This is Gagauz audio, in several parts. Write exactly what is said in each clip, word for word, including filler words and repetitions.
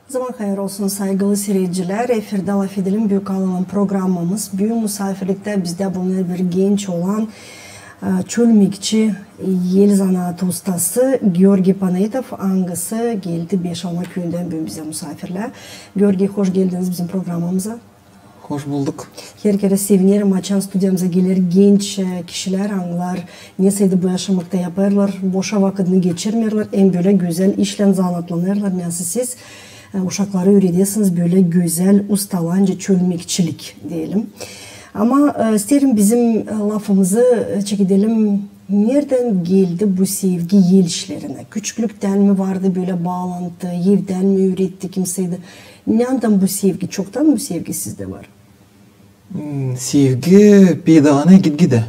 Zaman hayır olsun, saygılı siiredicilär. Efirdä "LAFedelim" Büük Almanın programamız. Büün musaafirliktä bizdä bulunêr bir genç olan, e, çölmekçi, el zanaatı ustası Georgiy Panaitov, angısı geldi Beşalma küüyündän büün bizä musaafirlää. Georgiy, hoş geldiniz bizim programamıza. Hoş bulduk. Herkerä sevinerim, açan studiyamıza geler genç, e, kişilär, angılar nesä da bu yaşamakta yapêrlar, boşa vakıdını geçirmeerlär, hem bölä gözäl işlän zanaatlanêrlar, nasıl siz, e, uşakları üüredesiniz bölä gözäl ustalanca çölmekçilik deyelim. Ama, e, isteerim bizim, e, lafımızı, e, çekedelim, neredän geldi bu sevgi el işlerinä? Küçüklüktän mi vardı bölä baalantı, evdän mi üüretti kimsey da? Neredän bu sevgi? Çoktan bu sevgi sizdä var? Hmm, sevgi peydalanêr gitgidä.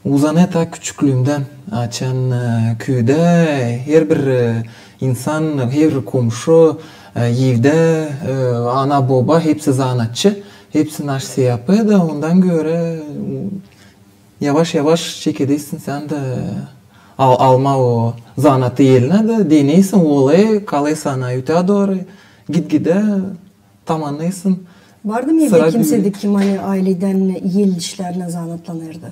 Uzanêr taa küçüklüümdän. Açan, e, küüdä herbir, e, insan, herbir komşu, e, evdä, e, ana-boba, hepsi zanaatçı, hepsi naşey yapêr da, ondan görä, m, yavaş-yavaş çekedersin sän dä, e, al-, almaa o zanaatı elinä da, deneysin, olêr, kalêr sana ötää dooru, gitgidä tamannêrsın. Vardı mı evdä kimsey da, kim, ani ayledän el işlerinä zanaatlanêrdı?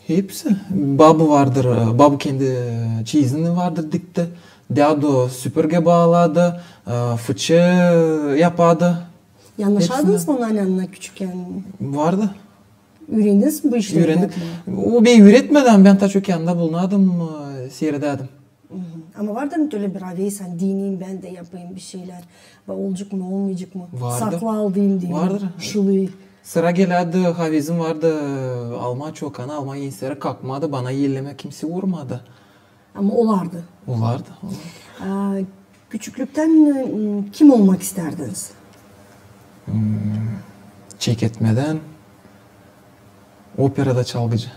Hepsi. Babu vardır, e, babu kendi, e, çeyizini vardır dikti. Dädu süpürgä baaladı, e, fıçı yapadı. Yannaşardınız mı onnar yanına küçükkän? Vardı. Üürendiniz mi bu işleri yapmaa? O beni üüretmedi, ama bän taa çok yanında bulunardım, e, siiredärdim. Ama vardır mı ölä bir haves, ani deynim bän dä yapayım bir şeylär? Olacek mı, olmayacek mı? Vardır. Sakla aldıyım deyim. Vardır. Sıra gelärdi, havesim vardı, almaa çokanı, almaa enserä, kalkmaa da, bana ellemä kimsey vurmadı. Ama olardı. Olardı, olardı. A, küçüklüktän, m, kim olmak istärdiniz? Hmm, çeketmedän operada çalgıcı.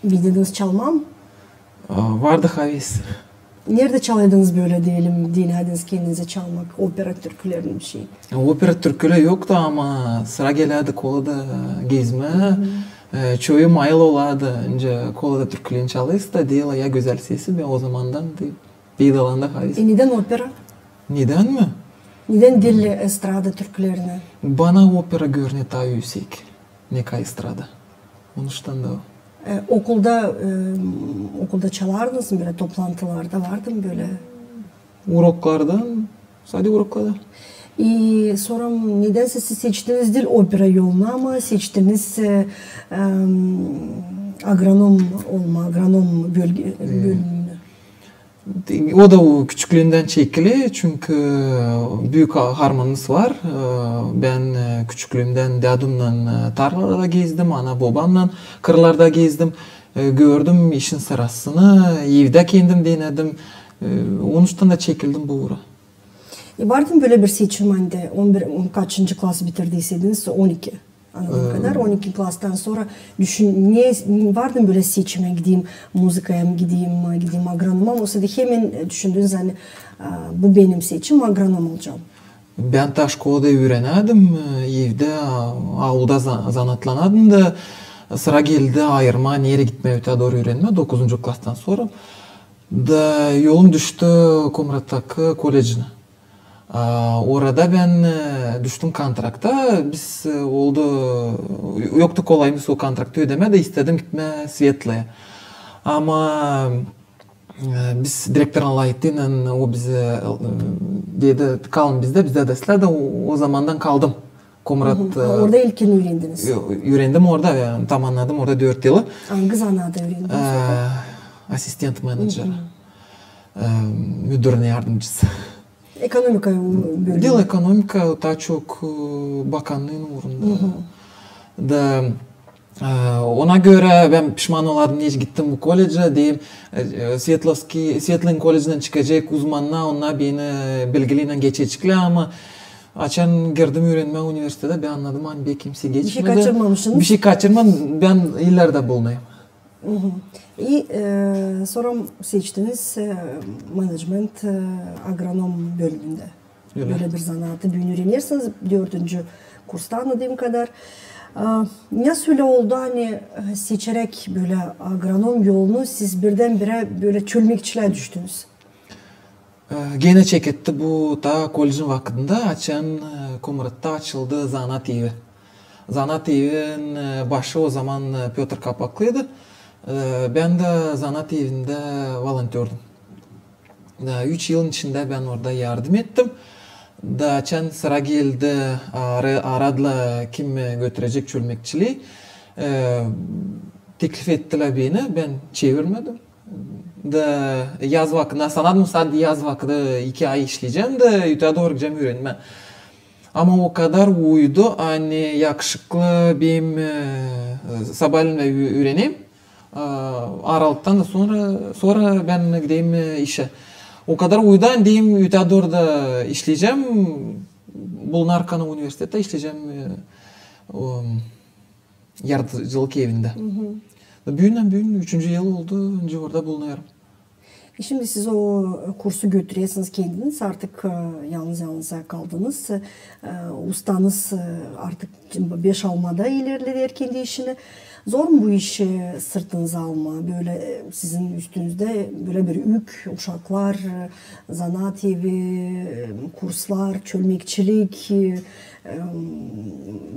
Bildirdiniz çalmaa mı? A, vardı haves. Neredä çalêrdınız bölä deyelim, denärdiniz kendinizä çalmak opera türkülerini bir şey? Opera türkülär yoktu, ama sıra gelärdi kolada gezmää. E, çoyu mayıl olardı, nicä kolada türkülerini çalêrsın da, deerlär, ya gözäl sesi, bän o zamandan da peydalandım haves. E, nedän opera? Nedän mi? Nedän diil estrada türkülerini? Bana opera görünär taa üüsek, ne ka estrada. Onuştan da o. E, okulda, e, okulda çalardınız mı, bölä toplantılarda vardı mı bölä? Uroklardan, sade uroklarda. E, soram, nedänsä siz seçtiniz diil opera yolunu, ama seçtiniz, e, em, agronom olmaa, agronom bölge, bölümünü? O da o küçüklüümdän çekili, çünkü büük ha-, harmanımız var. E, bän, e, küçüklüümdän dädumnan, e, tarlalarda gezdim, ana-bobamnan kırlarda gezdim. E, gördüm işin sırasını, evdä kendim denädim. E, onuştan da çekildim bu uura. E, vardı mı bölä bir seçim, ani dä on bir, kaçıncı klas bitirdiysädiniz, on iki, anladığım kadar, on iki klastan sora düşün-, ne, vardı mı bölä seçim, ani gideyim muzıkaya mı gideyim, gideyim agronoma mı, osa da hemen, e, düşündünüz, ani, a, bu benim seçim, agronom olacam? Bän taa şkolada üürenärdim, e, evdä, a, aulda za-, zanaatlanardım da, sıra geldi ayırmaa, nereyi gitmää, ötää dooru üürenmää, dokuzuncu klastan sora. Da yolum düştü Komrattaki kollecinä. A, orada bän, e, düştüm kontrakta. Biz, e, oldu, yoktu kolayımız o kontraktı ödemää da istedim gitmää Svetlaya. Ama, e, biz direktorun alayıtınnan o bizä, e, dedi, kalın bizdä, bizdä dä islää da o, o zamandan kaldım. Komrat, e, orada ilkin üürendiniz? Ü-, üürendim orada, yani, tamannadım orada dört yılı. Angı zanaatı üürendiniz orada? E, asistent-menedjer. E, müdürün yardımcısı. Ekonomika bölümü. Diil ekonomika, taa çok, e, bakannıın uurunda. Da, e, ona görä bän pişman olardım, neçin gittim bu kollecä, deyim, e, e, Svetlayın kollecindän çıkacek uzmannaa, onnar beni bilgilinnän geçireceklär, ama açan girdim üürenmää universitetä, bän annadım, ani beni kimsey geçmedi. Bir şey kaçırmamışsınız. Bir şey kaçırmadım, bän illerdä bulunêrım. İ, e, sora seçtiniz, e, manajment, e, agronom bölümündä. Ölä. Bölä bir zanaatı büün üürenersiniz, dördüncü kursta, anladığım kadar. A, nasıl ölä oldu, ani, e, seçeräk bölä agronom yolunu, siz birdän-birä bölä çölmekçilää düştünüz? E, Genä çeketti bu taa kollecin vakıdında, açan, e, Komratta açıldı zanaat evi. Zanaat evin, e, başı o zaman, e, Pötr Kapaklıydı. E, bän dä zanaat evindä volontördüm. Da üç yılın içindä bän orada yardım ettim. Da açan sıra geldi, ara-, aradılar, kim, e, götürecek çölmekçilii. E, teklif ettilär beni, bän çevirmedim. Da yaz vakıdında, sanadım, sade yaz vakıdı iki ay işleyecäm da ötää dooru gidecäm üürenmää. Ama o kadar uydu, ani yakışıklı benim, e, sabaalän ü-, üürenerim. A, aralıktan da sora, sora bän gideyim, e, işä. O kadar uydu, ani deyim, ötää dooru da işleyecäm. Bulunarkana universitettä işleyecäm, e, o, yaradıcılık evindä. Da büündän büün üçüncü yıl oldu, nicä orada bulunêrım. E, şindi siz o kursu götürersiniz kendiniz, artık, e, yalnız-yalnıza kaldınız. E, ustanız, e, artık beş almada ilerleder kendi işini. Zor mu bu işi sırtınıza almaa? Bölä, e, sizin üstünüzdä bölä bir ük, uşaklar, e, zanaat evi, e, kurslar, çölmekçilik, e,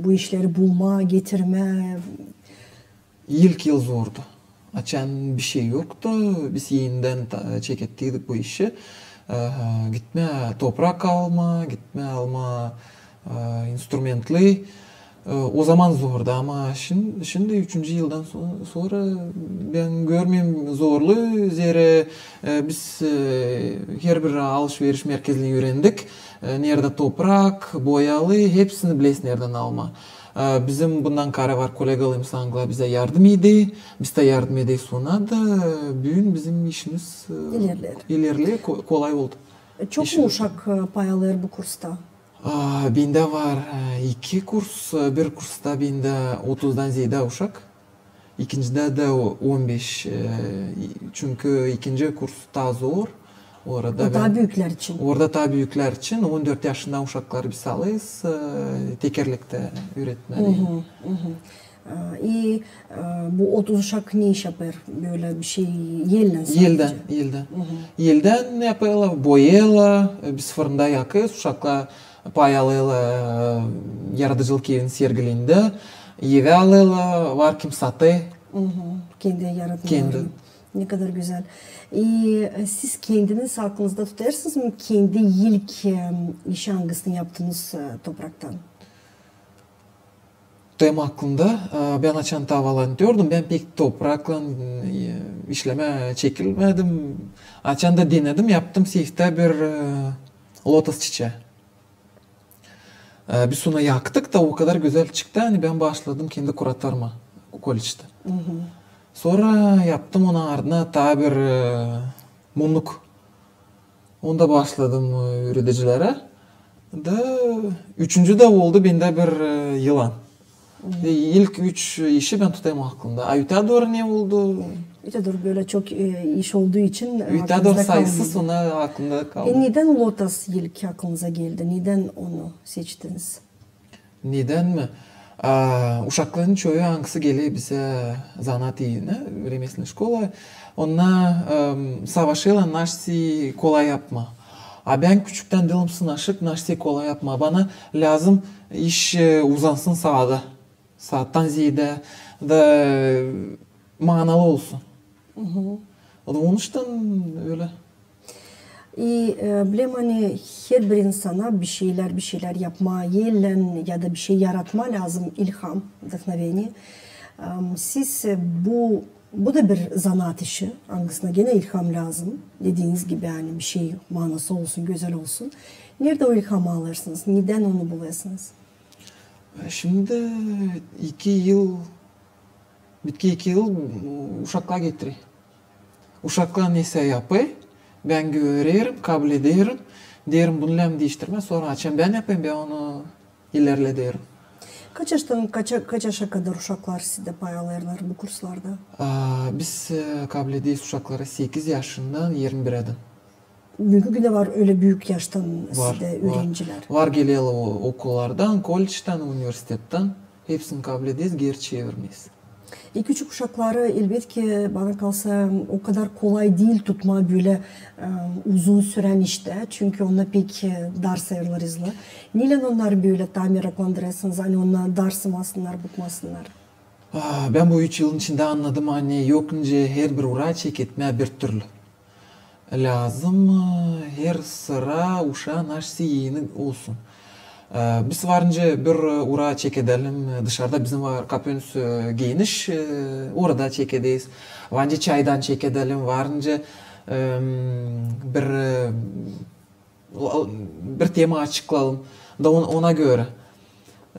bu işleri bulmaa, getirmää. İlk yıl zordu. Açan bişey yoktu, biz enidän ta-, çekettiydik bu işi. E, gitmää toprak almaa, gitmää almaa, e, instrumentleri. E, o zaman zordu, ama şin-, şindi üçüncü yıldan so-, sora bän görmeerim zorluu, zerä, e, biz, e, herbir alış-veriş merkezini üürendik. E, neredä toprak, boyalı, hepsini bilersin neredän almaa. E, bizim bundan kaarä var kolegalarımız, angıları bizä yardım eder, biz dä yardım ederiz onara da, e, büün bizim işimiz, e, ilerleer, ilerleer, ko-, kolay oldu. E, çok mu uşak, e, pay alêr bu kursta? A, bendä var, e, iki kurs, e, bir kursta bendä otuzdan zeedä uşak. İkincindä dä o-, on beş, e, çünkü ikinci kurs taa zor. Orada o taa büüklär için. Orada taa büüklär için. On dört yaşından uşakları biz alêrız, e, tekerlektä üüretmää. E, i, e, bu otuz uşak ne iş yapêr? Bölä bişey, elnän sadecä? Elnän, elnän. Elnän yapêrlar, boyêêrlar, e, biz fırında yakêrız, uşaklar pay alêrlar, e, yaradıcılık evin sergilerindä, evä alêrlar, var kim satêr. Kendi yaratmaa. Kendi. Ne kadar gözäl. E, siz kendiniz aklınızda tutêrsınız mı kendi ilk, e, işi, angısını yaptınız, e, topraktan? Tutêrım aklımda, e, bän açan taa volontördüm, bän pek topraklan, e, işlemää çekilmedim. Açan da denedim, yaptım seyfttä bir, e, lotos çiçää. E, biz onu yaktık da, o kadar gözäl çıktı, ani bän başladım kendi kuratırmaa kollectä. Sora yaptım onun ardına taa bir, e, mumnuk. Onda başladım, e, üüredicilerä. Da üçüncü dä oldu bendä bir, e, yılan. E, ilk üç işi bän tutêrım aklımda. A ötää dooru ne oldu? Ötää dooru bölä çok, e, iş olduğu için, e, aklınızda kalmadı. Ötää dooru sayısız, ona aklımda kaldı. E, nedän lotos ilk aklınıza geldi? Nedän onu seçtiniz? Nedän mi? A, uşakların çoyu, angısı geler bizä zanaat evinä, ремесленная школа, onnar, em, savaşêrlar, naşey kolay yapmaa. A bän küçüktän diilim sınaşık naşey kolay yapmaa. Bana lääzım iş, e, uzansın saada. Saattan zeedä da, e, maanalı olsun. Onuştan ölä. И, e, bilerim, ani herbir insana bişeylär, bişeylär yapmaa, elnän ya da bişey yaratmaa lääzım ilham, вдохновение. Em, siz, e, bu, bu da bir zanaat işi, angısına genä ilham lääzım. Dediiniz gibi, ani bişey maanası olsun, gözäl olsun. Neredä o ilhamı alêrsınız? Nedän onu bulêrsınız? E, şindi iki yıl, bitki iki yıl uşaklar getirer. Uşaklar nesä yapêr, bän görerim, kabul ederim, deerim, bunu lääzım diiştirmää, sora açan bän yapêrım, bän onu ilerlederim. Kaç yaştan, kaça, kaç yaşa kadar uşaklar sizdä pay alêrlar bu kurslarda? A, biz, e, kabul ederiz uşakları sekiz yaşından irmi birädän. Büünkü gündä var ölä büük yaştan sizdä üürenicilär? Var, var. Var, gelerlär o-, okullardan, kollectän, universitettän. Hepsini kabul ederiz, geeri çevirmeeriz. E, küçük uşakları, elbetki, bana kalsa, o kadar kolay diil tutmaa bölä, e, uzun sürän iştä, çünkü onnar pek, e, darsêêrlar hızlı. Neylän onnarı bölä taa meraklandırêrsınız, ani onnar darsımasınnar, bıkmasınnar? Aa, bän bu üç yılın içindä annadım, ani yok nicä herbir uraa çeketmää bir türlü. Lääzım, e, her sıra uşaa naşsıy eni olsun. E, biz var nicä bir, e, uraa çekedelim, e, dışarda bizim var kapönsü, e, geniş, e, orada çekederiz. Var nicä çaydan çekedelim, var nicä, em, bir, e, bir tema açıklayalım da on-, ona görä.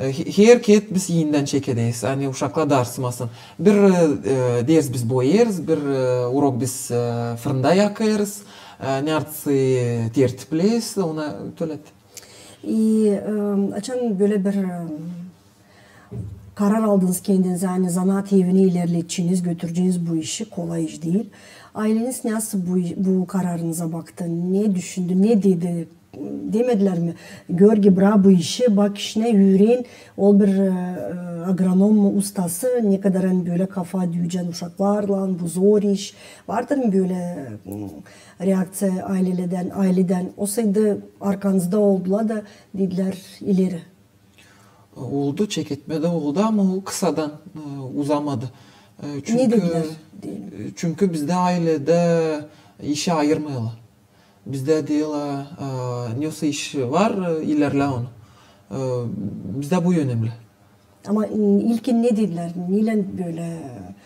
E, he-, herkerä biz endän çekederiz, ani uşaklar darsımasın. Bir, e, ders biz boyêêrız, bir, e, urok biz, e, fırında yakêrız, e, neredäsä tertipleriz, ona tölä. E, e, açan bölä bir, e, karar aldınız kendinizä, ani zanaat evini ilerledeceniz, götüreceniz bu işi, kolay iş diil. Ayleniz nasıl bu, bu kararınıza baktı? Ne düşündü, ne dedi? Demedilär mi: Görgi, brak bu işi, bak işinä, üüren, ol bir, e, agronom ustası, ne kadar, ani, bölä kafa düüyecän uşaklarlan, bu zor iş. Vardır mı bölä, m, reakţiya ayleledän, ayledän? Olsaydı arkanızda oldular da dedilär ileri. Oldu, çeketmä dä oldu, ama o kısadan, e, uzamadı. E, ne dedilär? Çünkü bizdä ayledä işi ayırmêêrlar. Bizdä deerlär, e, nesoy iş var, e, ilerlä onu. E, bizdä bu önemli. Ama, m, ilkin ne dedilär? Neylän bölä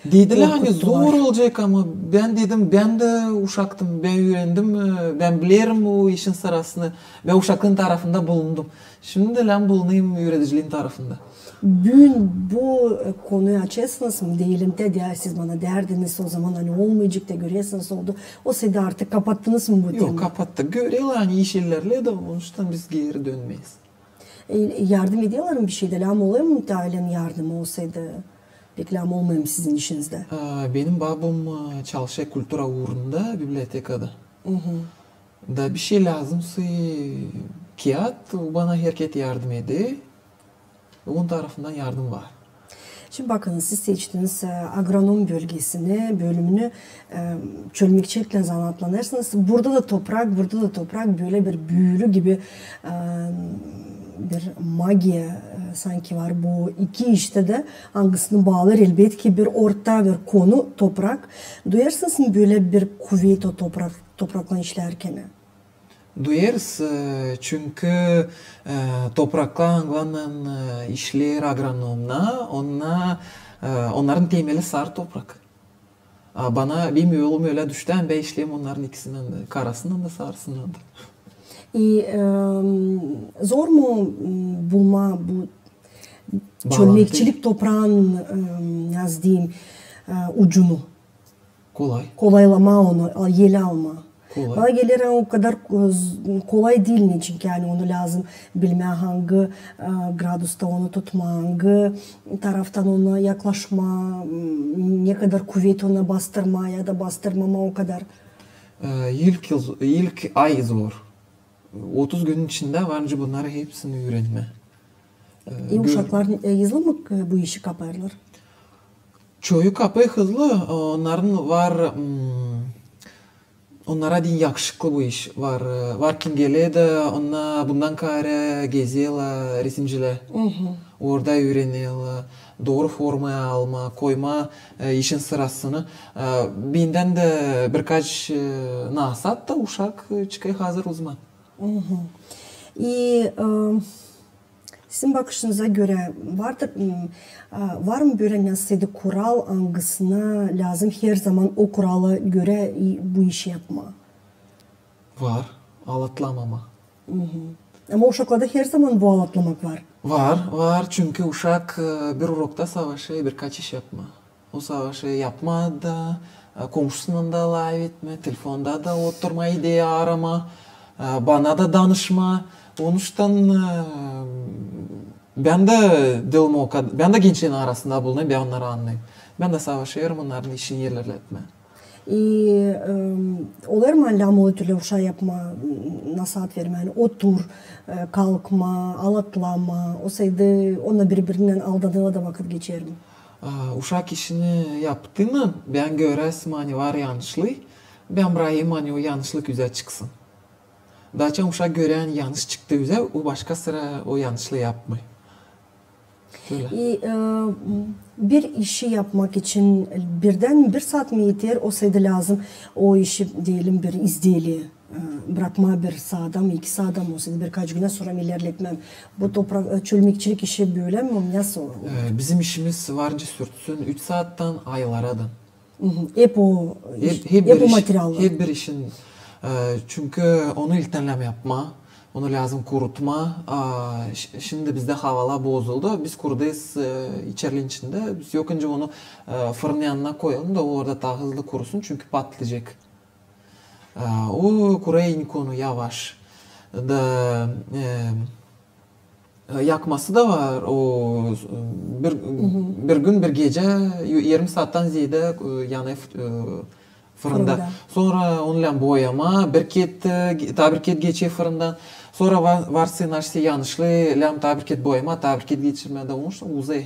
korkuttular? Dedilär, ani zor olacek, ama bän dedim, bän dä uşaktım, bän üürendim, e, bän bilerim bu işin sırasını, bän uşaklıın tarafında bulundum. Şindi lääzım bulunayım üürediciliin tarafında. Büün bu, e, konuyu açêrsınız mı? Deyelim, te dä siz bana deerdiniz o zaman, ani olmayacek da, görersiniz, oldu. Olsaydı artık kapattınız mı bu temayı? Yok, kapattık. Görerlär, ani iş ilerledi, onuştan biz geeri dönmeeriz. E, yardım ederlär mi bişeytä? Lääzım olêr mı te aylän yardımı, olsaydı pek lääzım olmêêr mı sizin işinizdä? E, benim babam, e, çalışêr kultura uurunda, bibliotekada. Da bişey lääzımsa, kiyat, bana herkerä yardım eder. Onun tarafından yardım var. Şindi bakınız, siz seçtiniz, e, agronom bölgesini, bölümünü, e, çölmekçiliklän zanaatlanêrsınız. Burada da toprak, burada da toprak, bölä bir büülü gibi, e, bir magiya, e, sanki var bu iki iştä dä, angısını baalêêr, elbetki, bir orta bir konu, toprak. Duyêrsınız mı bölä bir kuvet o toprak, topraklan işlärkeni? Duyêrız, e, çünkü, e, topraklan, angılarlan, e, işleer agronomnar, onnar, e, onnarın temeli sarı toprak. A bana, benim oolum ölä düştü, ani bän işleerim onnarın ikisindän dä, karasından da, sarısından da. E, e, zor mu, m, bulmaa bu çölmekçilik topraanın, e, nasıl deyim, e, ucunu? Kolay. Kolaylamaa onu, a, elä almaa. Kolay. Bana geler, o kadar, e, z-, kolay diil, neçin ki, ani onu lääzım bilmää, angı, e, gradusta onu tutmaa, angı taraftan ona yaklaşmaa, m, ne kadar kuvet ona bastırmaa ya da bastırmamaa o kadar. E, ilk yıl, ilk ay zor. Otuz günün içindä var nicä bunnarı hepsini üürenmää. E, uşaklar, e, hızlı mı, e, bu işi kapêrlar? Çoyu kapêr hızlı, onnarın var, m, onnara deyni yakışıklı bu iş var. E, var kim geler dä, onnar bundan kaarä gezelär resimcilär. Orada üürenerlär, dooru formayı almaa, koymaa, e, işin sırasını. E, bendän dä birkaç, e, nasaat da uşak, e, çıkêr hazır uzman. E, e, sizin bakışınıza görä, vardır, m, a, var mı bölä nesoysa kural, angısına lääzım herzaman o kurala görä i-, bu işi yapmaa? Var, alatlamamaa. Ama uşaklarda herzaman bu alatlamak var. Var, var, çünkü uşak, e, bir urokta savaşêr birkaç iş yapmaa. O savaşêr yapmaa da, e, komşusunnan da laf etmää, telefonda da oturmaa, ideya aramaa, e, bana da danışmaa. Onuştan, e, bän dä diilim o kad-, bän dä gençlerin arasında bulunêrım, bän onnarı annêêrım. Bän dä savaşêrım onnarın işini ilerletmää. E, e, olêr mi lääzım olêr türlü uşaa yapmaa, nasaat vermää, ani otur, e, kalkma, alatlama, olsaydı onnar biri-birindän aldanêrlar da vakıt geçer mi? Uşak işini yaptıynan bän göräsim, ani var yanışlık, bän brakêrım, ani o yanışlık üzä çıksın. Da açan uşak görär, ani yanış çıktı üzä, o başka sıra o yanışlıı yapmêêr. Bölä. İ, e, bir işi yapmak için birdän bir saat mı eter, osaydı lääzım o işi, deyelim, bir izdeliyi, e, brakmaa bir saada mı, iki saada mı, osaydı birkaç günä sora ilerletmää? Bu toprak, e, çölmekçilik işi bölä mi, nasıl? E, bizim işimiz var nicä sürtsün, üç saattan aylardan. Hep o iş, hep o materiallar. Hep bir işin, e, çünkü onu iltän lääzım yapmaa, onu lääzım kurutmaa. A, ş-, şindi bizdä havalar bozuldu. Biz kurudêrız, e, içerinin içindä. Biz yok öncä onu, e, fırının yanına koyalım da o orada taa hızlı kurusun, çünkü patlayacek. A, o kurêêr nicä onu yavaş. Da, e, E, yakması da var. O, e, bir, bir gün, bir gecä, yu-, irmi saattan zeedä, e, yanêr, e, fırında. Fırında. Sora onu lääzım boyamaa, bir ket, e, ge-, taa bir ket geçer fırından. Sora va-, varsın, açan yanışlıı, lääzım taa bir ket boyamaa, taa bir ket geçirmää, da onuştan uzêr.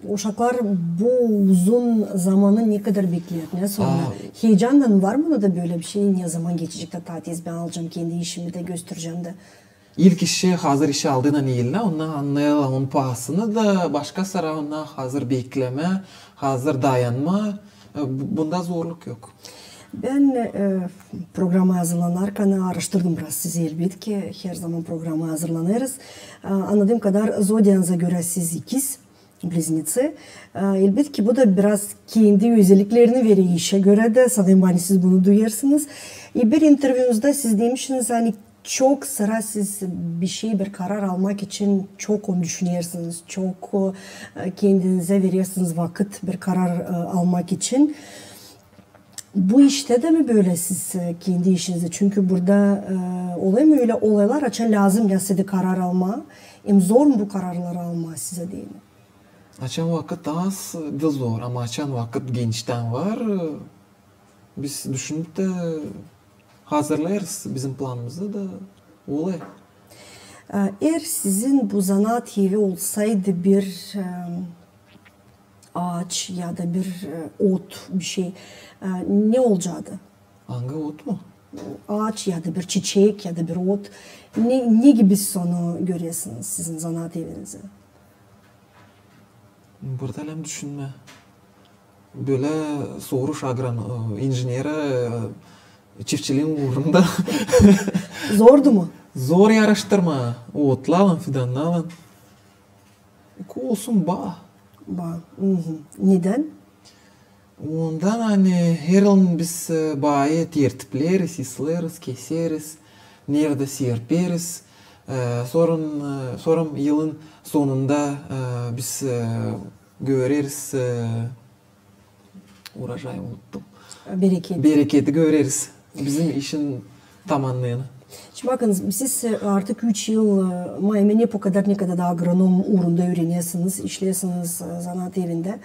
Uşaklar bu uzun zamanı ne kadar bekleer, ne sora? Aa. Heyecandan var mı da bölä bir şey, ne zaman geçecek dä taa tez bän alacam kendi işimi dä, gösterecäm dä? İlk işi, hazır işi aldıynan iilä, onnar annêêrlar onun pahasını da, başka sıra onnar hazır beklemää, hazır dayanmaa. E, bu-, bunda zorluk yok. Bän, e, programaya hazırlanarkan aaraştırdım biraz sizi, elbetki, her zaman programaya hazırlanêrız. E, annadığım kadar, zodianıza görä siz ikiz, близнецы. E, elbetki, bu da biraz kendi özelliklerini verer işä görä dä, sanêrım, ani siz bunu duyêrsınız. E, bir intervyunuzda siz demişsiniz, ani çok sıra siz bir şey, bir karar almak için çok onu düşünersiniz, çok, e, kendinizä verersiniz vakıt bir karar, e, almak için. Bu iştä dä mi bölä siz, e, kendi işinizä? Çünkü burada, e, olêr mı ölä olaylar, açan lääzım nesädä karar almaa, hem zor mu bu kararları almaa sizä, diil mi? Açan vakıt az, da zor, ama açan vakıt geniştän var, e, biz düşünüp dä hazırlêêrız bizim planımızı da olêr. E, eer sizin bu zanaat evi olsaydı bir, e, aaç ya da bir, e, ot, bir şey, e, ne olacaydı? Angı ot mu? Aaç ya da bir çiçek ya da bir ot. Ne, ne gibi siz onu görersiniz, sizin zanaat evinizi? Burada lääzım düşünmää. Bölä soruş agrono-, e, injenerä, e, çiftçiliin uurunda. Zordu mu? Zor aaraştırmaa, otlarlan, fidanlarlan. Olsun baa. Baa. Nedän? Ondan, ani her yıl biz, e, baayı tertipleriz, ıslêêrız, keseriz, neredä serperiz. E, sora, e, sora yılın sonunda, e, biz, e, göreriz, e, urojay, unuttum. Bereketi. Bereketi göreriz. Bizim işin tamannêını. Şindi bakınız, siz, e, artık üç yıl, e, maa hemen hep o kadar, ne kadar da agronom uurunda üürenersiniz, işleersiniz, e, zanaat evindä.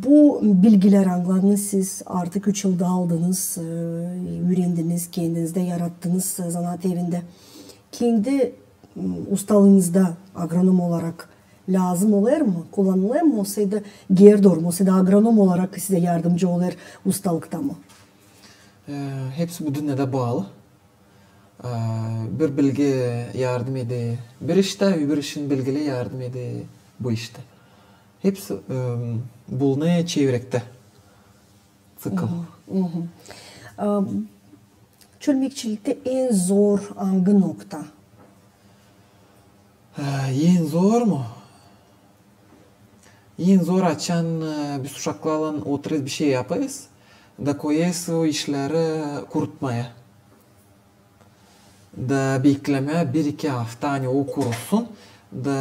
Bu bilgilär, angılarını siz artık üç yılda aldınız, e, üürendiniz, kendinizdä yarattınız, e, zanaat evindä. Kendi, m, ustalıınızda agronom olarak lääzım olêr mı, kullanılêr mı, olsaydı geeri dooru mu, olsaydı agronom olarak sizä yardımcı olêr ustalıkta mı? E, hepsi bu dünnedä baalı. E, bir bilgi yardım eder bir iştä, öbür işin bilgileri yardım eder bu iştä. Hepsi, e, bulunêr çevrektä. Ţikl. E, çölmekçiliktä en zor angı nokta? E, en zor mu? En zor, açan, e, biz uşaklarlan oturêrız, bir şey yapêrız, da koyêrız o işleri kurutmaya. Da beklemää bir-iki afta, ani o kurusun. Da,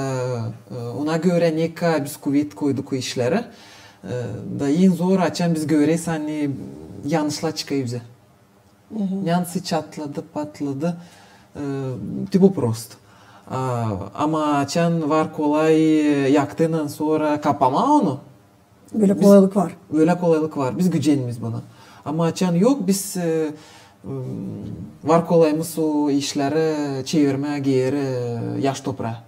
e, ona görä ne kadar biz kuvet koyduk o işleri. E, da en zor, açan biz göreriz, ani yanışlar çıkêr üzä. Neysä çatladı, patladı. E, te bu prost. A, ama açan var kolay, e, yaktıynan sora kapamaa onu. Bölä kolaylık var. Bölä kolaylık var. Biz gücenmiz buna. Ama açan yok, biz, e, m, var kolaymız o işleri çevirmää geeri, e, yaş topraa.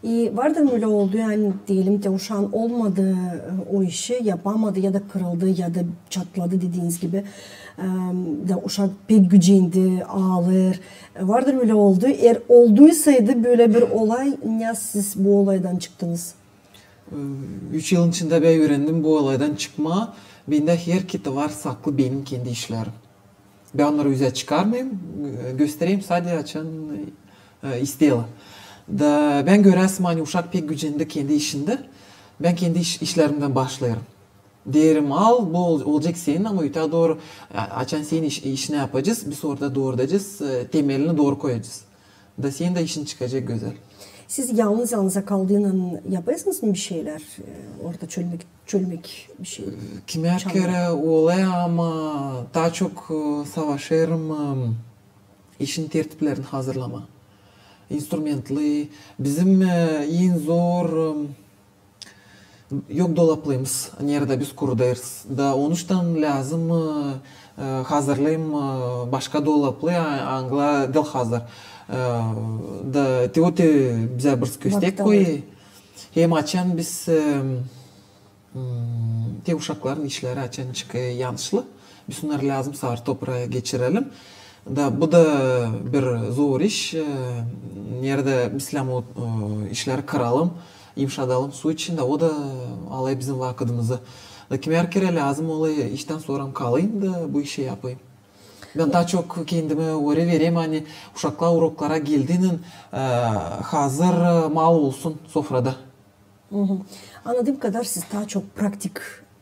E, vardır mı ölä oldu, ani, deyelim, te uşaan olmadı, e, o işi yapamadı ya da kırıldı ya da çatladı, dediiniz gibi, e, da uşak pek gücendi, aalêêr. E, vardır mı ölä oldu? Eer olduysaydı bölä bir olay, ne siz bu olaydan çıktınız? E, üç yılın içindä bän üürendim bu olaydan çıkmaa. Bendä herkezi var saklı benim kendi işlerim. Bän onnarı üzä çıkarmayım, e, göstereyim sade açan, e, isteerlär. Da bän göräsem, ani uşak pek gücendi kendi işindä, bän kendi iş-, işlerimdän başlêêrım. Deerim, al, bu ol-, olacek senin, ama ötää dooru, a-, açan senin iş-, işini yapacez, biz orada doorudacez, e, temelini dooru koyacez. Da senin dä işin çıkacek gözäl. Siz yalnız-yalnıza kaldıynan yapêrsınız mı bir şeylär, e, orada çölmek, çölmek bir şey? Kimär kerä olêr, ama taa çok, e, savaşêrım, e, işin tertiplerini hazırlamaa. İnstrumentleri, bizim, e, en zor, e, yok dolaplarımız, neredä biz kurudêrız. Da onuştan lääzım, e, e, hazırlayım, e, başka dolaplı, a-, angıları diil hazır. E, da te o te bizä bir köstek koyêr. Hem açan biz, e, m, te uşakların işleri açan çıkêr yanlışlı, biz onnarı lääzım saarı topraa geçirelim. Da bu da bir zor iş, e, neredä biz lääzım o, e, işleri kıralım, yımşadalım su için, da o da alêr bizim vakıdımızı. Da kimär kerä lääzım olêr iştän sora kalayım da bu işi yapayım. Bän taa çok kendimä oraya vereyim, ani uşaklar uroklara geldiynän, e, hazır, e, mal olsun sofrada. Annadıım kadar siz taa çok praktik,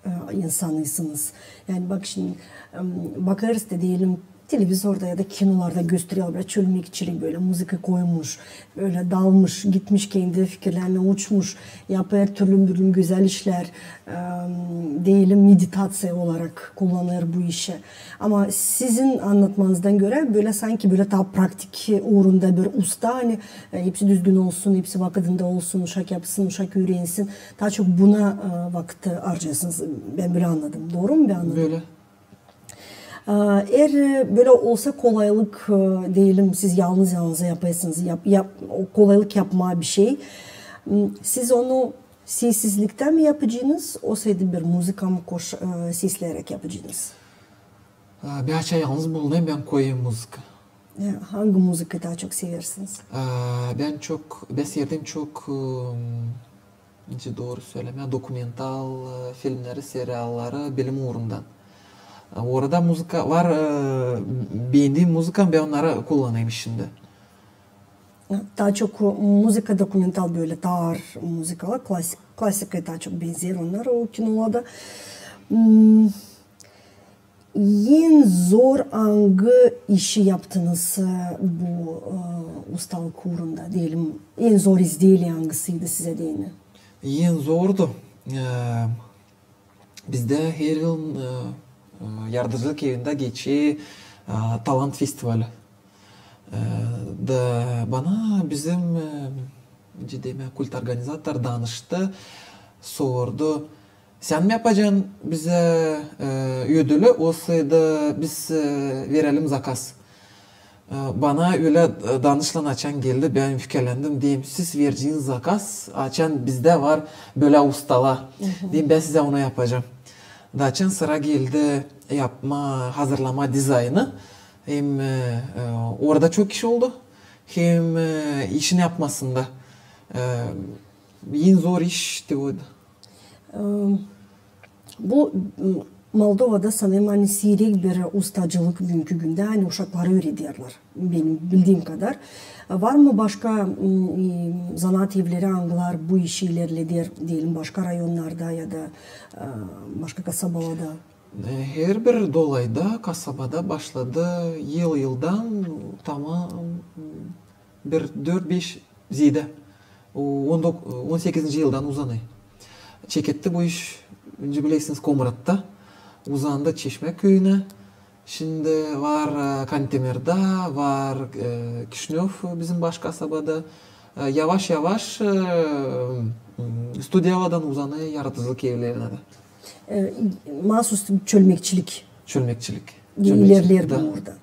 e, insanıysınız. Yani bak şindi, em, bakêrız da, deyelim, televizorda ya da kinolarda göstererlär bölä çölmekçilik, bölä muzıka koymuş, bölä dalmış, gitmiş kendi fikirlerinä, uçmuş, yapêr türlü-bürlü gözäl işlär, em, deyelim, meditaţiya olarak kullanêr bu işi. Ama sizin annatmanızdan görä, bölä sanki bölä taa praktik uurunda bir usta, ani, e, hepsi düzgün olsun, hepsi vakıdında olsun, uşak yapsın, uşak üürensin. Taa çok buna, e, vakıt harcêêrsınız, bän bölä annadım. Dooru mu bän annadım? Bölä. E, eer, e, bölä olsa kolaylık, e, deyelim, siz yalnız-yalnıza yapêrsınız, yap-, yap-, o kolaylık yapmaa bir şey. M, siz onu sessizliktä mi yapacenız, osaydı bir muzıka mı koş-, e, sesleyeräk yapacenız? A, bän açan yalnız bulunêrım, bän koyêrım muzıka. E, angı muzıkayı taa çok seversiniz? A, bän çok, bän sevdiyim çok, ım, nicä dooru sölemää, dokumental, e, filmneri, serialları bilim uurundan. E, orada muzıka var, e, beendiyim muzıka, bän onnarı kullanêrım işimdä. Taa çok muzıka dokumental, bölä taa aar muzıkalar, klasik-, klasikaya taa çok benzeer onnar o kinolarda. M, en zor angı işi yaptınız, e, bu, e, ustalık uurunda, deyelim, en zor izdeliya angısıydı sizä deyni? En zordu. E, bizdä her yıl, e, e, yaradıcılık evindä geçer, e, talant festivali. E, da bana bizim, e, nicä demää, kult organizator danıştı, sordu: "Sän mi yapacan bizä, e, ödülü, osaydı biz, e, verelim zakaz?" E, bana ölä, e, danışlan açan geldi, bän ükülendim, deerim, siz vereceniz zakaz, açan bizdä var bölä ustalar. Deerim, bän sizä onu yapacam. Da açan sıra geldi yapmaa, hazırlamaa dizaynı, hem, e, e, orada çok iş oldu, hem, e, işin yapmasında, e, en zor iş te oydu. E, bu, m, Moldovada sanêrım, ani siirek bir ustacılık büünkü gündä, ani uşakları üürederlär, benim bildiim kadar. Var mı başka, m, e, zanaat evleri, angılar bu işi ilerleder, deyelim, başka rayonnarda ya da, e, başka kasabalarda? E, herbir dolayda, kasabada başladı yıl-yıldan, tamam, bir dört-beş zeedä. O, on dokuz, on sekizinci yıldan uzanêr. Çeketti bu iş, öncä bilersiniz, Komratta, uzandı Çeşmä küüyünä. Şindi var, e, Kantemirda, var, e, Kişinöv bizim baş kasabada. E, yavaş-yavaş, e, m, studiyalardan uzanêr yaradıcılık evlerinä dä. E, maasuz çölmekçilik. Çölmekçilik. İlerleer bu uurda.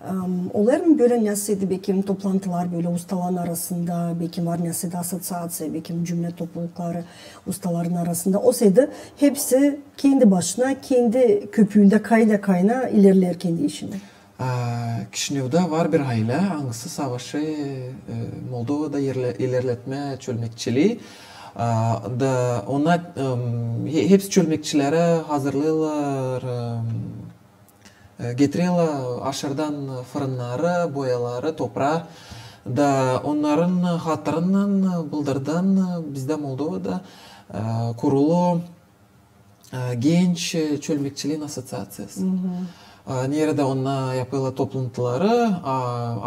Am, olêr mı bölä nesä, bekim toplantılar bölä ustaların arasında, bekim var nesä asosiaţiya, bekim cümlä toplulukları ustaların arasında? Olsaydı, hepsi kendi başına, kendi köpüündä kayna-kayna ilerleer kendi işini. A, Kişinevda var bir aylä, angısı savaşêr, e, Moldovada ilerle-, ilerletmää çölmekçilii. A, da ona, em, he-, hepsi çölmekçileri hazırlêêrlar, em, e, getirerlär aşırıdan fırınnarı, boyaları, topraa. Da onnarın hatırından, bıldırdan bizdä Moldovada, e, kurulu, e, genç, e, çölmekçiliin asosiaţiyası. E, neredä onnar yapêrlar toplantıları, a,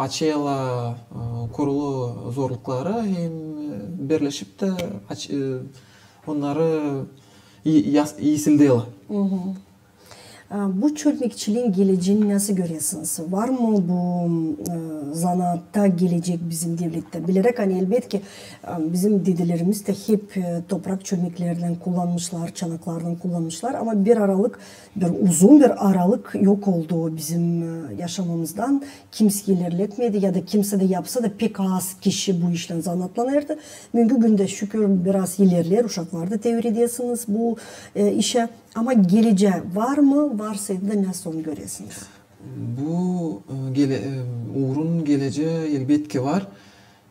açêrlar, e, kurulu zorlukları hem, e, birleşip tä aç-, e, onnarı i-, yas-, iisildêrlär. A, bu çölmekçiliin geleceenini nasıl görersiniz? Var mı bu, e, zanaatta gelecek bizim devlettä? Bileräk, ani, elbetki, e, bizim dedelerimiz dä hep, e, toprak çölmeklerdän kullanmışlar, çanaklardan kullanmışlar, ama bir aralık, bir uzun bir aralık yok oldu o bizim, e, yaşamamızdan. Kimsey ilerletmedi ya da kimsey dä yapsa da pek az kişi bu işlän zanaatlanêrdı. Büünkü gündä şükür biraz ilerleer, uşakları da te üüredesiniz bu, e, işä. Ama gelecää var mı? Varsaydı da nasıl onu görersiniz? Bu, e, gele-, e, uurun gelecää elbetki var.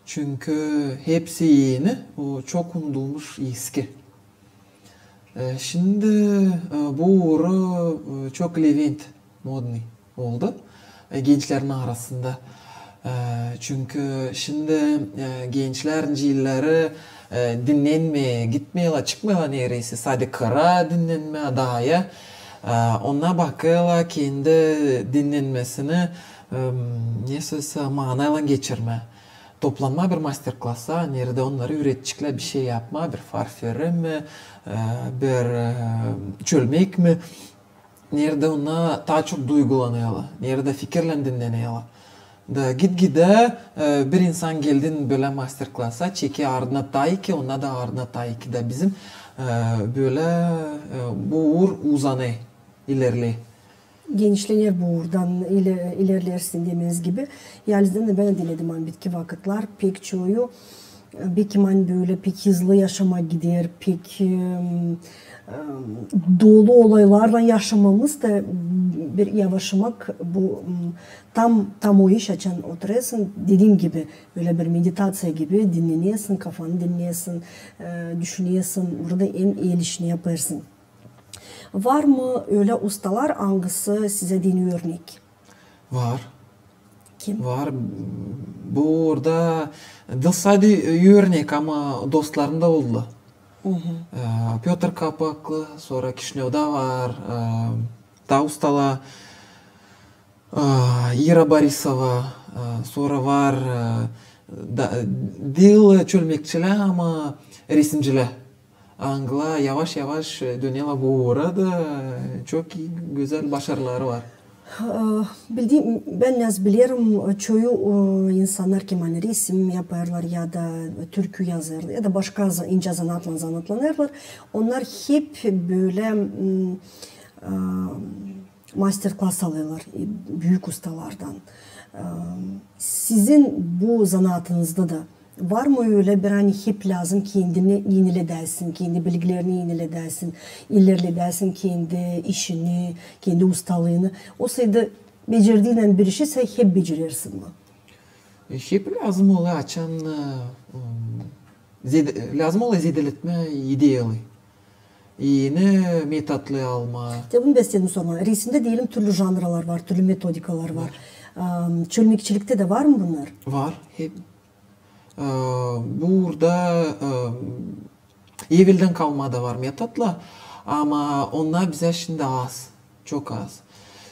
Çünkü hepsi eni, o çok unudulmuş eski. E, şindi, e, bu uur, e, çok levent, modnıy oldu, e, gençlerin arasında. E, çünkü şindi, e, gençlär nicä illeri, e, dinnenmää gitmeerlär, çıkmêêrlar neredäysä, sade kıra dinnenmää, daaya. E, onnar bakêrlar kendi dinnenmesini, e, nesoysa manaylan geçirmää. Toplanmaa bir master-klasa, neredä onnarı üüredeceklär bir şey yapmaa, bir farföre mi, e, bir, e, çölmek mi. Neredä onnar taa çok duygulanêrlar, neredä fikirlän dinnenêrlär. Da git-gidä, e, bir insan geldin bölä master-klasa, çeker ardına taa iki, onnar da ardına taa iki. Da bizim, e, bölä, e, bu uur uzanêr, ilerleer. Genişlener bu uurdan, ile-, ilerleer sizin demeniz gibi. Yalizdän dä bän diledim, ani bitki vakıtlar pek çoyu, e, bekim ani bölä pek hızlı yaşamaa gider, pek, em, em, dolu olaylarlan yaşamamız da bir yavaşamak bu, m, tam, tam o iş, açan oturêrsın, dediim gibi, bölä bir meditaţiya gibi, dinnenersin, kafanı dinneersin, e, düşünersin, burada en ii işini yapêrsın. Var mı ölä ustalar, angısı sizä deyni örnek? Var. Kim? Var. Bu uurda diil sade örnek, ama dostlarım da oldular. E, Pötr Kapaklı, sora Kişinevda var, e, taa ustalar, e, İra Borisova, e, sora var, e, da, diil çölmekçilär, ama resimcilär. Angılar yavaş-yavaş döneler bu uura da, çok ii, gözäl başarıları var. E, bildiim, bän ne az bilerim, çoyu, e, insannar, kim ani resim yapêrlar ya da türkü yazêrlar ya da başka za-, incä zanaatlan zanaatlanêrlar, onnar hep bölä, m, e, master-klas alêrlar, e, büük ustalardan. E, sizin bu zanaatınızda da var mı ölä bir, ani hep lääzım kendini eniledäsin, kendi bilgilerini eniledäsin, ilerledäsin kendi işini, kendi ustalıını? Olsaydı, becerdiinän bir işi sän hep becerersin mi? E, hep lääzım olêr, açan, e, m, zede-, lääzım olêr zedeletmää ideyalı. Eni metotları almaa. Te bunu bän istedim sormaa. Resimdä, deyelim, türlü janralar var, türlü metodikalar var. Var. Am, çölmekçiliktä dä var mı bunnar? Var. Hep, e, bu uurda, e, eveldän kalma da var metotlar, ama onnar bizä şindi az, çok az.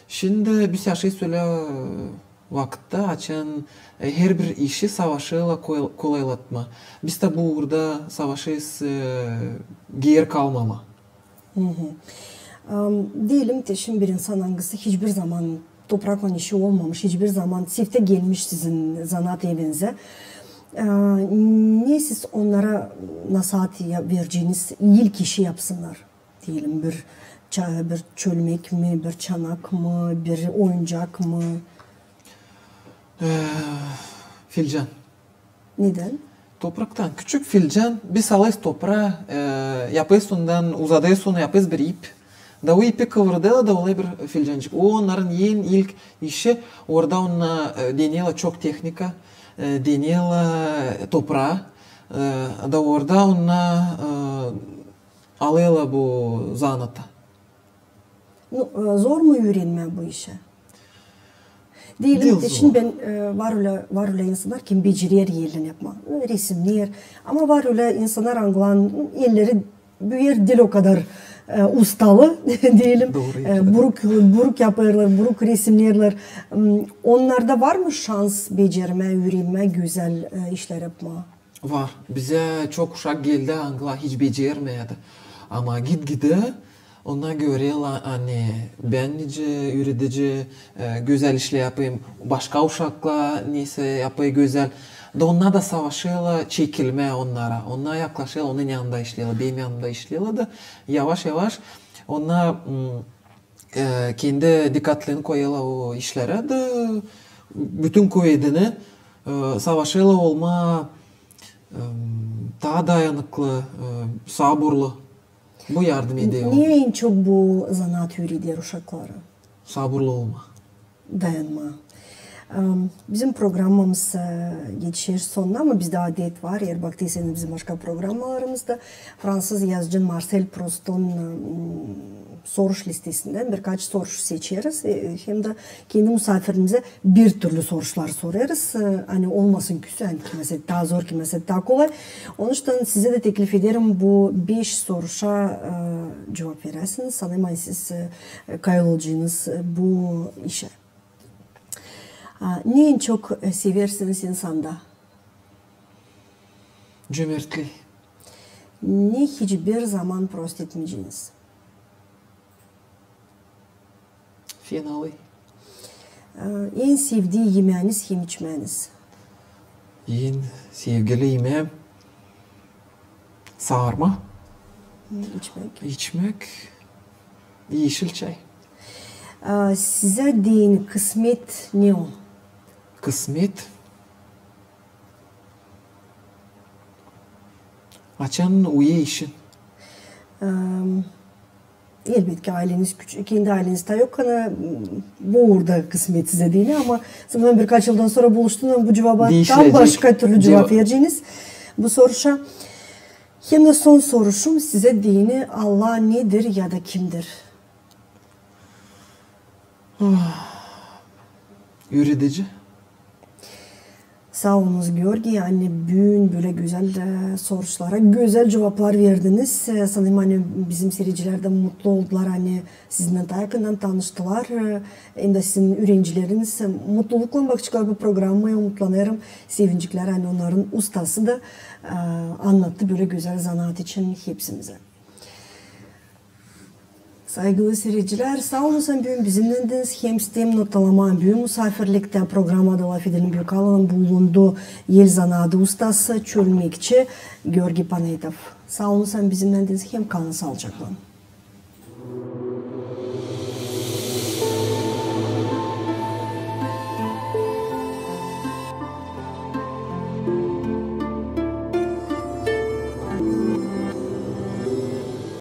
Şindi biz yaşêêrız ölä vakıtta, açan, e, herbir işi savaşêrlar koy-, kolaylatmaa. Biz dä bu uurda savaşêrız, e, geeri kalmamaa. Am, deyelim, te şindi bir insan, angısı hiçbir zaman topraklan işi olmamış, hiçbir zaman sefte gelmiş sizin zanaat evinizä. A, ne siz onnara nasaat ya-, vereceeniz, ilk işi yapsınnar? Deyelim, bir ça-, bir çölmek mi, bir çanak mı, bir oyuncak mı? Ee, filcan. Nedän? Topraktan. Küçük filcan, biz alêrız topraa, e, yapêrız ondan, uzadêrız onu, yapêrız bir ip. Da o ipi kıvırêrlar da olêr bir filcancık. O onnarın en ilk işi, orada onnar, e, deneerlär çok tehnika, e, deneerlär topraa, e, da orada onnar, e, alêrlar bu zanaatı. Nu, e, zor mu üürenmää bu işä? Deyelim, Diil te zor. Şindi bän, e, var ölä, var ölä insannar, kim becerer ellän yapmaa, e, resimnär. Ama var ölä insannar, angıların elleri büyer diil o kadar, e, ustalı, deyelim. Dooru E, yapêrlar. buruk, buruk yapêrlar, buruk resimnärlär. M, onnarda var mı şans becermää, üürenmää gözäl, e, işlär yapmaa? Var. Bizä çok uşak geldi, angılar hiç becermeyärdi. Ama git-gidä onnar görerlär, ani bän nicä üüredici, e, gözäl işlär yapêrım, başka uşaklar neysä yapêr gözäl. Da onnar da savaşêrlar çekilmää onnara. Onnar yaklaşêrlar, onun yanında işleerlär, benim yanımda işleerlär da yavaş-yavaş onnar, m, e, kendi dikkatlarını koyêrlar o işlerä da bütün kuvedini, e, savaşêrlar olmaa, e, taa dayanıklı, e, saburlu. Bu yardım eder. Ne en çok bu zanaat üüreder uşakları? Saburlu olmaa. Dayanmaa. Em, bizim programamız, e, etişer sonuna, ama bizdä adet var, eer baktıysanız bizim başka programmalarımızda, fransız yazıcı Marsel Prostun, em, soruş listesindän birkaç soruş seçeriz, e, hem dä kendi musaafirimizdä bir türlü soruşlar sorêrız, e, ani olmasın küsü, ani kimäsä taa zor, kimäsä taa kolay. Onuştan sizä dä teklif ederim bu beş soruşa, e, cuvap veräsiniz. Sanêrım, ani siz, e, kayıl olacınız, e, bu işä. A, ne en çok, e, seversiniz insanda? Cömertlik. Ne hiçbir zaman prost etmeyeceniz? Fenalıı. E, en sevdii yemääniz hem içmääniz? En sevgili yemeem saarma. Hı, içmäk. İçmäk eşil çay. E, sizä deyni kısmet ne o? Kısmet. Açan uyêr işin. Em, elbetki, ayleniz küç-, kendi ayleniz taa yok, ana, m, bu uurda kısmet sizä deyni, ama sanêrım birkaç yıldan sora buluştuundan bu cuvaba taa başka türlü cuvap vereceniz bu soruşa. Hem dä son soruşum sizä deyni: Allah nedir ya da kimdir? Üüredici. Saa olunuz, Georgiy, ani büün bölä gözäl, e, soruşlara gözäl cuvaplar verdiniz. E, sanêrım, ani bizim siiredicilär dä mutlu oldular, ani sizinnän taa yakından tanıştılar. E, hem dä sizin üürencileriniz, e, mutluluklan bakaceklar bu programaya, umutlanêrım, sevineceklär, ani onnarın ustası da, e, annattı bölä gözäl zanaat için hepsimizä. Saygılı siiredicilär, saa olunuz, ani büün bizimnäydiniz. Hem isteerim notalamaa, büün musaafirliktä programada Lafedelim Büük Alaadan bulundu el zanaatı ustası, çölmekçi Georgiy Panetov. Saa olunuz, ani bizimnäydiniz, hem kalın saalıcaklan.